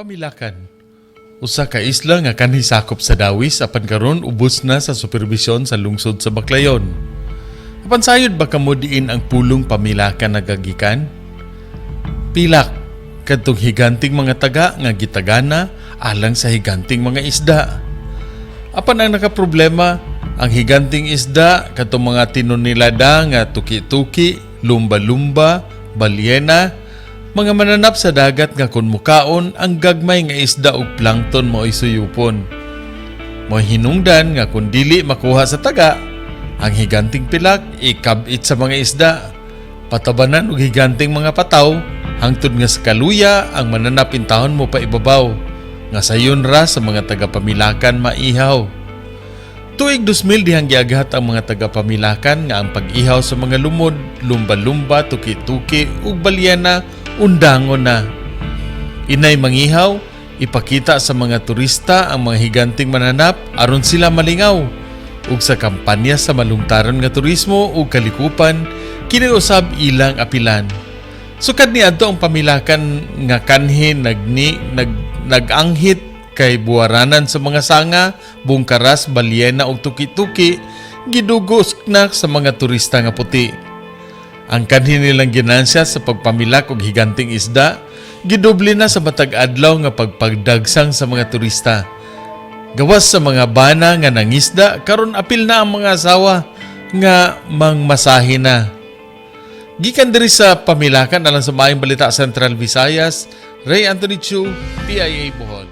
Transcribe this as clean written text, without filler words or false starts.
Pamilakan. Usa ka isla nga kanhi sakop sa Dawis apan karon ubos na sa superbisyon sa lungsod sa Baclayon. Apan sayod ba kamo diin ang pulong Pamilakan nagagikan? Pilak, kadtong higanting mga taga nga gitagana alang sa higanting mga isda. Apan ang nakaproblema, ang higanting isda kadtong mga tinonelada nga tuki-tuki, lumba-lumba, balyena, mga mananap sa dagat nga kung mukaon ang gagmay nga isda ug plankton, mao'y suyupon. Mao'y hinungdan nga kung dili makuha sa taga, ang higanting pilak ikabit sa mga isda. Patabanan og higanting mga pataw, hangtod nga sa kaluya ang mananap intawon mo pa ibabaw, nga sayon ra sa mga taga-Pamilakan maihaw. Tuig 2000 dihang giaghat ang mga taga-Pamilakan nga ang pag-ihaw sa mga lumod, lumba-lumba, tuki-tuki ug balyena undangon na. Inay mangihaw, ipakita sa mga turista ang mga higanting mananap aron sila malingaw. Ug sa kampanya sa malungtaron nga turismo ug kalikupan, kini usab ilang apilan. Sukad ni adto, ang Pamilakan nga kanhi nagni nag naganghit kay buwaranan sa mga sanga, bungkaras, balyena ug tuki-tuki, gidugos na sa mga turista nga puti. Ang kanhi nilang ginansya sa pagpamilak og higanting isda, gidoble na sa matag adlaw nga pagpagdagsang sa mga turista. Gawas sa mga bana nga nangisda, karon apil na ang mga asawa nga mangmasahe na. Gikan diri sa Pamilakan, alang sa Maayong Balita Central Visayas, Ray Anthony Chu, PIA Bohol.